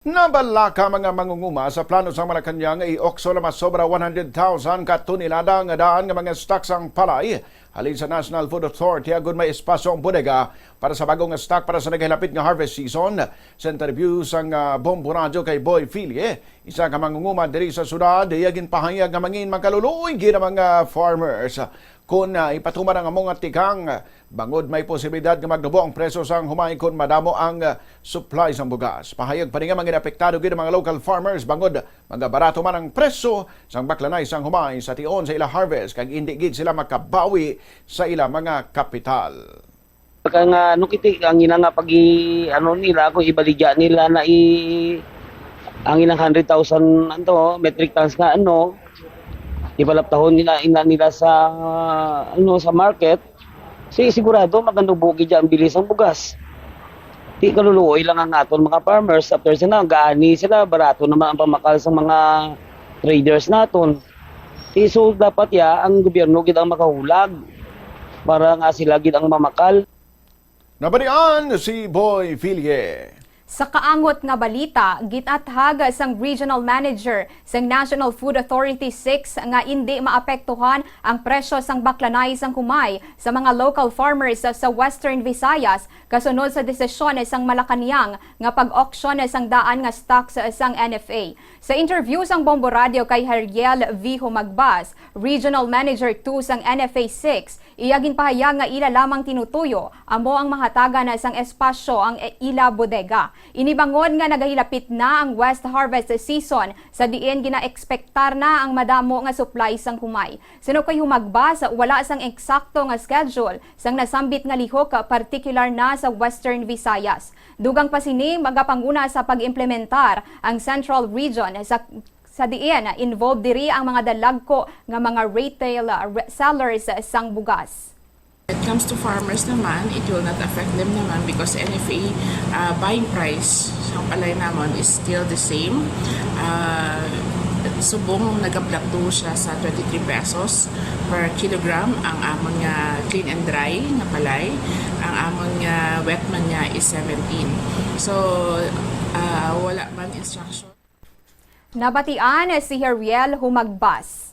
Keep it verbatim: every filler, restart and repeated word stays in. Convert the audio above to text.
Nabalaka mga mangunguma sa plano sang Malacañang nga i-auction ang masobra one hundred thousand ka tonelada nga daan nga mga stock sang palay halin sa National Food Authority agud may espasyo ang bodega para sa bag-o nga stock para sa nagahilapit nga harvest season. Sa interview sang, ah, Bombo Radyo kay Boy Filie, isa ka mangunguma diri sa syudad, iya ginpahayag nga mangin mangkaluluoy gid ang mga farmers kon, ah, ipatuman ang amo nga tikang, bangod may posibilidad nga magnubo ang presyo sang humay kon madamo ang, ah, supply sang bugas. Pahayag pa niya, mangin apektado gid ang mga local farmers bangod magabarato man ang presyo sang baklanay sang humay sa tion sa ila harvest kag indi gid sila makabawi sa ila mga kapital. Kaya nga, ano, kiti, ang ina nga pag i-, ano nila, kung ibaligya nila na i-, ang ilang hundred thousand, ano, metric tons nga, ano, ipalaptahon nila, ina nila sa, ano, sa market, si sigurado maganubo gid ang bilis ang bugas. Di kaluluoy lang ang aton mga farmers, after sila, gaani sila, barato naman ang pamakal sa mga traders naton. Di, so, dapat ya, ang gobyerno gid ang makahulag para nga sila gid ang mamakal. Nabalian si Boy Filie. Sa kaangot nga balita, gitathag sang Regional Manager sang National Food Authority six nga indi maapektuhan ang presyo sang baklanay sang humay sa mga local farmers sa Western Visayas kasunod sa desisyon sang Malacañang nga pag-auction sang daan nga stocks sang N F A. Sa interview sang Bombo Radio kay Heriel V. Humagbas, Regional Manager two sang N F A six, iya ginpahayag nga ila lamang tinutuyo amo ang mahatagan sang espasyo ang e-, ila bodega. Ini bangod nga nagahilapit na ang West Harvest season, sa diin ginaekspektar na ang madamo nga supply sang humay. Suno kay Humagbas, wala sang eksakto nga schedule sang nasambit nga lihok, partikular na sa Western Visayas. Dugang pa sini, magapanguna sa pag-implementar ang Central Region sa, sa diin involved diri ang mga dalagko nga mga retail, uh, re-, sellers sang bugas. When it comes to farmers naman, it will not affect them naman because N F A, uh, buying price sa palay naman is still the same. Uh, subong nagaplato siya sa twenty-three pesos per kilogram ang amon nga clean and dry nga palay. Ang amon nga wet man niya is seventeen. So, uh, wala man instruction. Nabatian si Heriel Humagbas.